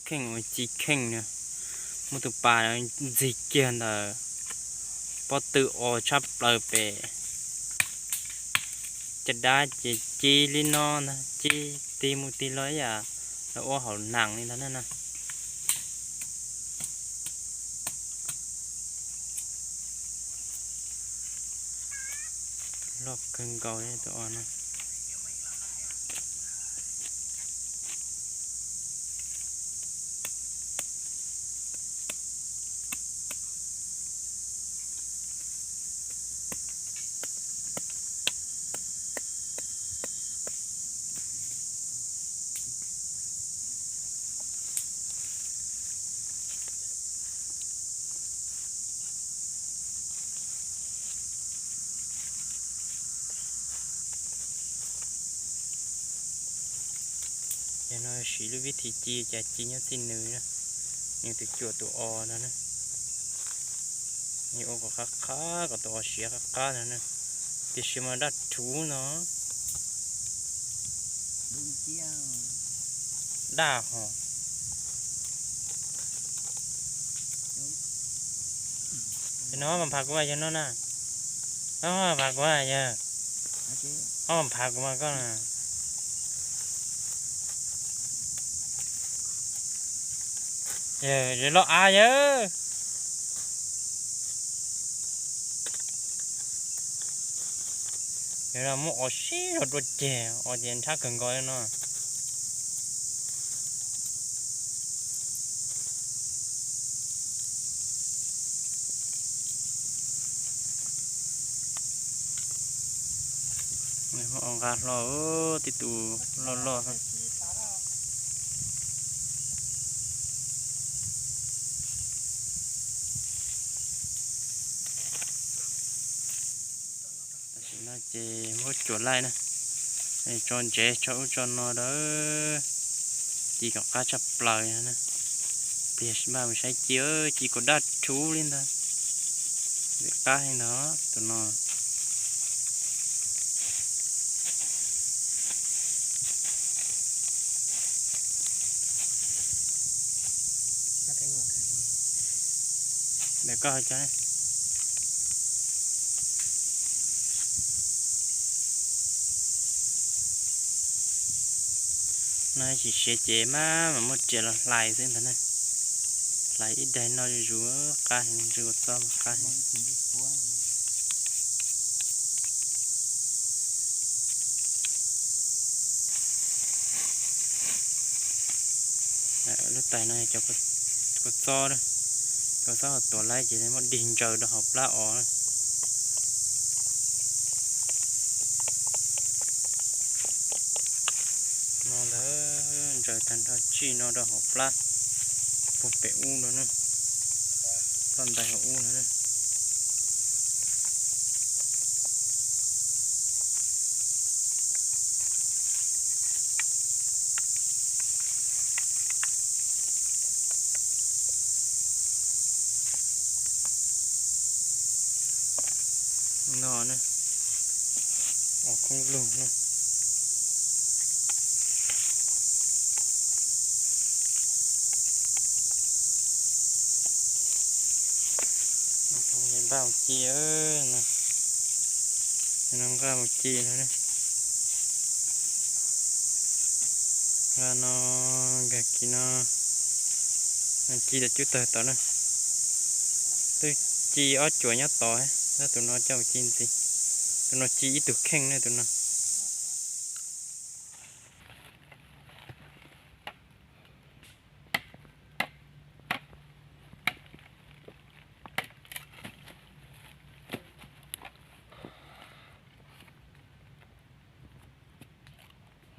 Kheej ua ci kheej na, muab tus pas ntxig kiag ntawm pob tw o tshaj plaws pem. Caj dab ces ci li no ntag, ci tig mus tig los ib yam li ua hauv nas li ntag na. Loj kawg nkaus li tus o no. Yog no siv lub vib thi ci cas ci nyob txij nws na, nws tus cuam tus o no na. Nws ua kom qab qab kom tus o siav qab qab no na, tiam sis mas daj rhuv no. Daj hos. No mas phav kuv yog no na. No phav kuv yog. Ob phav kuv mas koj na. Yog loj av yog. Yog no muab o sib zog dua ceg, o ces nrhab kawg nkaus li no. O nqa hlo, tib tug loj loj. Tam sim no ces muab cuam laij na, tso ntsev tso ub tso no lawm, ci kom qab tshaj plaws na. Pliag sim npaj mus saib ci, ci kom daj rhuv li ntag. Ntxim qab heev ntag tus no. Ntawm koj cov no tsis siav ces maj mam muab riam los hlais xwb ntag na. Hlais ib daig noj zuj zus, qab heev, ntsw kua txob qab heev. Lub tais no cov kua txob, kua txob tuav laib ces muab dig ntsaws rau hauv plab os. No ntawd ntsaws tag nrho tsij no rau hauv plab puag pem ub no na, toj ntais hauv ub no na. No na, ua khoob lug na. Npaj mus ci, npaj mus ci no. Nqa no, nkag kis no, ci tau cub tawg tod na. Twb ci ob cuam nyob tod, tab tus no coj mus ci ntxiv. Tus no ci ib tug kheej ne tus no.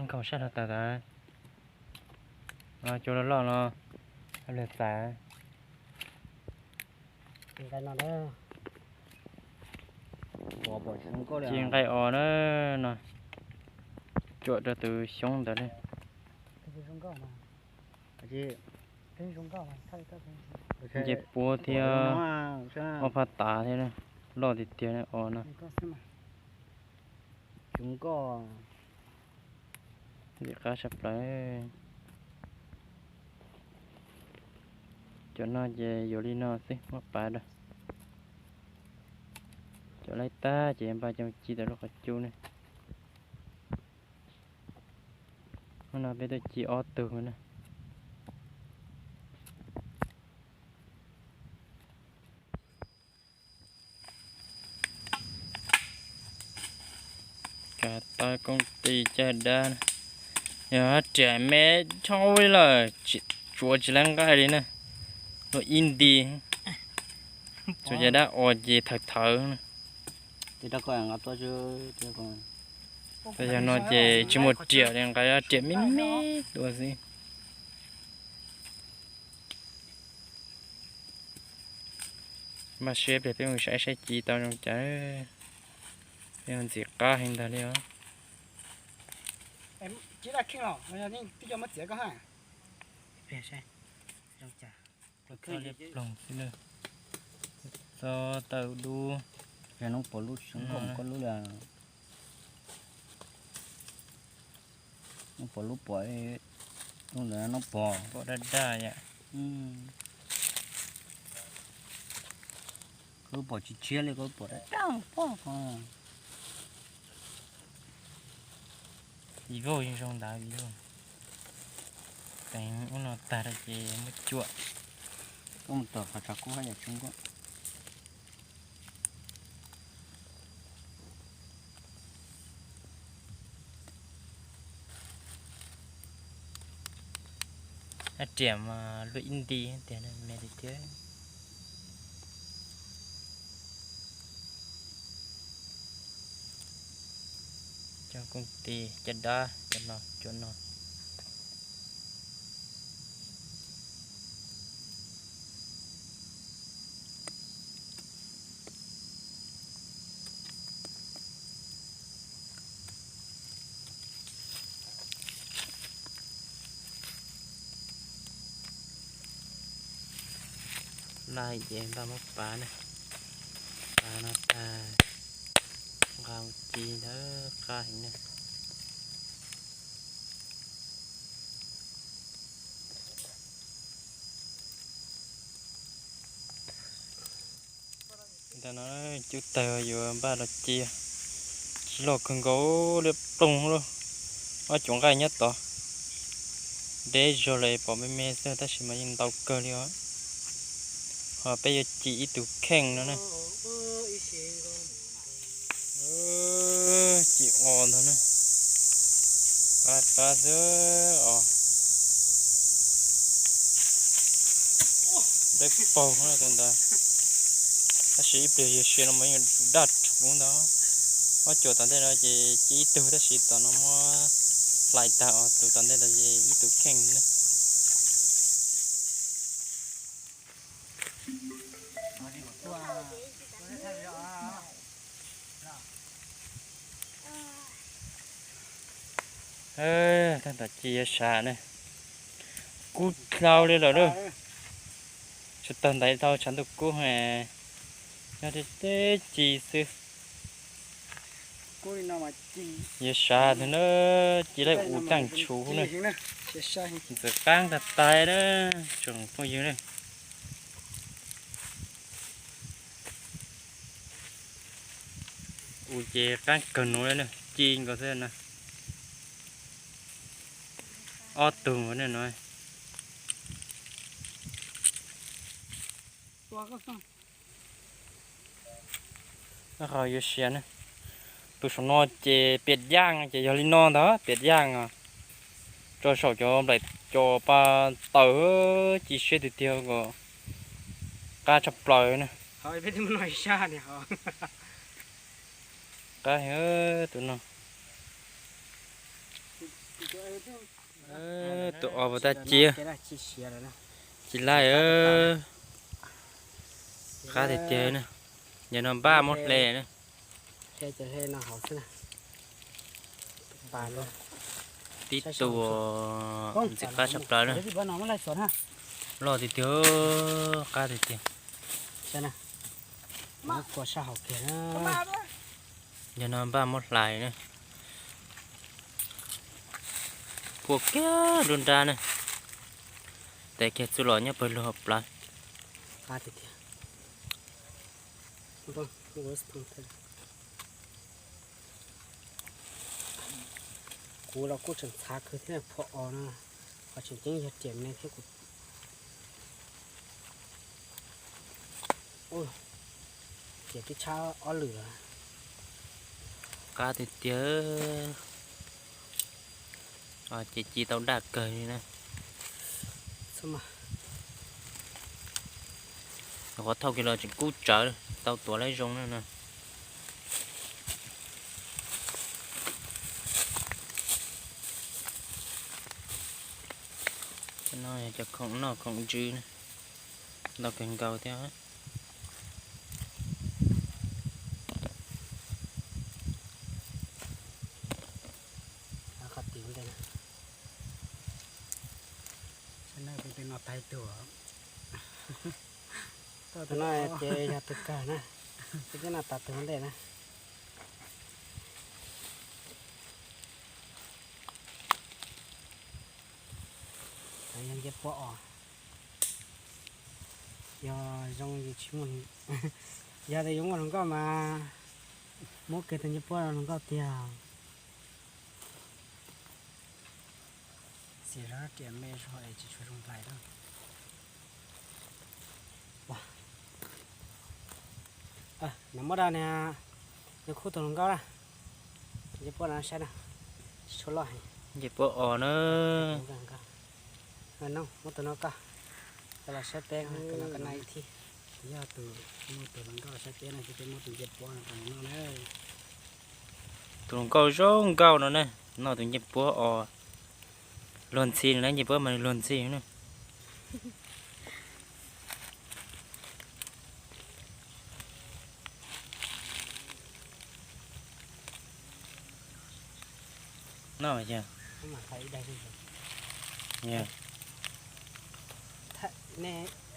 Nkaum sab hlo tas tas, cua loj loj no, lawv txav. Ci nqaij os na no, cuam rau tus xyoob ntawd li. Nce puab thiab ob phab tav thiab, loj tiag tiag os no. Ntxim qab sab plaws. Cov no ces yuav li no xwb muab pav rau. Cov laib tag ces npaj coj ci tau lub qhov cub ne. Hnub no peb tuaj ci ob tug na. Kav tau kooj tis caj dab, yog riam me dhau li lawm, tsuav tsis laib nqaij li na. Luaj ib nti, tsuas caj dab os ces thawv thawv na. Tab yog no ces tsis muaj riam li, nqa riam me me tuaj xwb. Npaj siab pliag peb mus saib saib ci tau zoo cas. Peb ntxim qab heev ntag li os. Txo liab ploog xwb na. Txo tawm dub. Noob pom lub, koj lub, noob pom lub pom, noob pom daj daj yom. Koj lub pom tsis tshiab li, koj lub pom daj daj pob. Vij Vauj yeej zoo ntawd Vij Vauj. Teev ub no tag rau ces muab cuam. Koj mus tom qhov tshav kub haj yam tsis nkoj. Riam mas luaj ib nti tiag me li thiab. Coj kooj tis caj dab cov no cov no. Laj ces npaj muab pav na, pav no tag nqa mus ci ntawd qab heev na. Ntawm no cub tawg yuav npaj los ci, ci loj kawg nkaus li ploog lawm. Ob cuam nqaij nyob tod, deb zog li pom me me xwb tab sis mas yeej ntau kawg li os. Ho peb yuav ci ib tug kheej no na. Ci os ntag na. Qab qab xwb os. Dawb paug tus ntawd. Tab sis ib pliag yog sia no mas yeej daj rhuv ntag. Ob cuam tom ntej no ces ci ib tug tab sis tom no muab hlais tag os, tus tom ntej no ces ib tug kheej ne. Tab tom ci yuav sas ne, kub dlau li lawm lauj. Tsuas tawg ntaiv dhau tshav ntuj kub, nyob teb ci xwb. Yuav sas ntag na, ci laij us caaj tshuv na, ntxim qab tag tais na, tsoom phooj ywg na. Us ces qab kawg nuav na, ci nkaus xwb na. Ob tug ne no. Qhov yuav sia na, tus saum no ces piam yaaj ces yog li no ntag, piam yaaj os. Rau saum cov nplaim cos pa taws, ci siab tiag tiag, qab tshaj plaws na. Qab heev tus no. Tus os puas tag ci, ci laij, qab tiag tiag na. Yog no npaj muab hle na. Tib tug ntxim qab tshaj plaws na. Loj tiag tiag, qab tiag tiag. Yog no npaj muab hlais na. Puag kiag lub nrab na. Tes kiag txuj lom nyob pawg lug hauv plawv. Qab tiag tiag. Kuv los kuj tseem ntxhav kawg thiab, phua os no, qhov tseem ceeb yog riam me thiab kuv, riam twb tshab ob lwm lawm. Qab tiag tiag. Ces ci tau daj kawg li na. Qhov thauj kiag los tseem kub tsawv, tau tuav lawm zoo na no. Cov no yog cov khoom noj khoom ntsws na, ntau kawg nkaus thiab. Tus no ces yog tus kawg na, tus no tas tus ntej na. Yog ncej puab os, yog zoo tsis muaj, yog tias yuav muaj hluas nkauj mas muab kiag tus ncej puab rau hluas nkauj tiag. Xim zab riam me zog es tsis tshua zoo nplais lawm. Nws muab rau niag, nws khub tus hluas nkauj na. Ncej puab no saib na, tsis tshua loj heev. Ncej puab os na. Muab tus no koj, koj los saib peb, tus no koj noj ib thib. Yog tus, muaj tus hluas nkauj los saib peb no ces peb muab tus ncej puab no rau nws noj na. Tus hluas nkauj zoo nkauj no na, noj tus ncej puab os. Luag ntxhi nws na, ncej puab mas nws luag ntxhi na. Noj yog.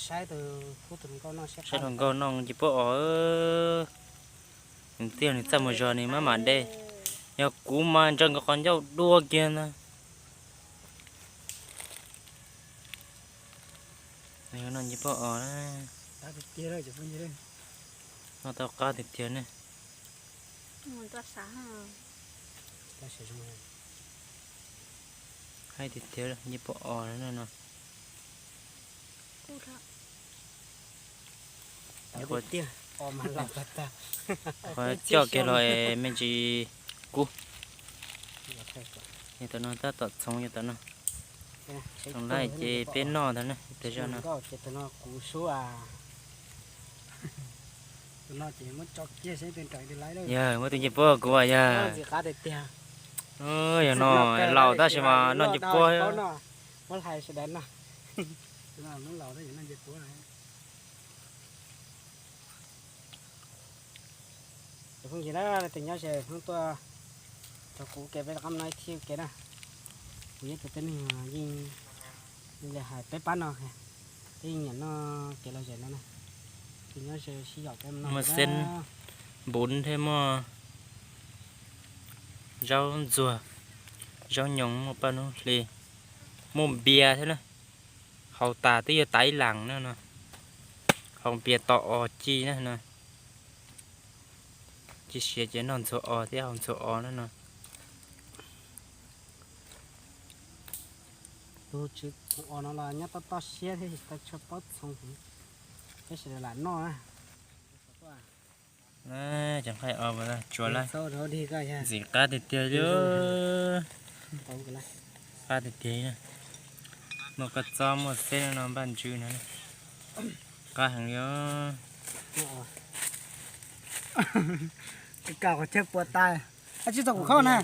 Saib hluas nkauj noj ncej puab os. Nws twb yog nws txaj muag zog nws maj mam de. Yog kuv mas ntsaws nkaus qhov ncauj dua kiag ntag. Noj ncej puab os. Noj tau qab tiag tiag ne. Haib tiag tiag, ncej puab os no. Qhov coj kiag los me ntsis kub. Yog tam no tab tom txhoov, yog tam no txhoov lawm ces peb noj ntag na, tus zaj no. Yog muab tus ncej puab kuv yog. Yog no laus tab sis mas noj ncej puab. Phooj ywg na, tus nyob ze hnub tuaj rau kuv ua ke peb rov qab noj ib thib ua ke na. Kuv yog tus tib neeg yeej li hais peb pab no, peb yeej nyiam noj kev lom zem no na. Tus nyob ze sib yaum peb noj. Muaj xeeb npuv thiab muaj zaub ntxuag, zaub nyoos, muaj paj nub hli, muaj npias thiab na. Haus tas twb yog tas ib las na no. Haus npias tom os ci na no. Ci siav ces noj ntxuag os thiab haus ntxuag os na no. Tus tswv khoom os no los nyob toj toj siab thiab tsis tau tshua paub txhoov heev, tab sis lam noj na. Cov nqaij os tsuas lawm, ntxim qab tiag tiag li. Qab tiag tiag. Muaj koj txob muaj xeb no npaj ntsws no, qab heev li os. Koj qhov chaw puas tas, tsis txog kuv khaub na.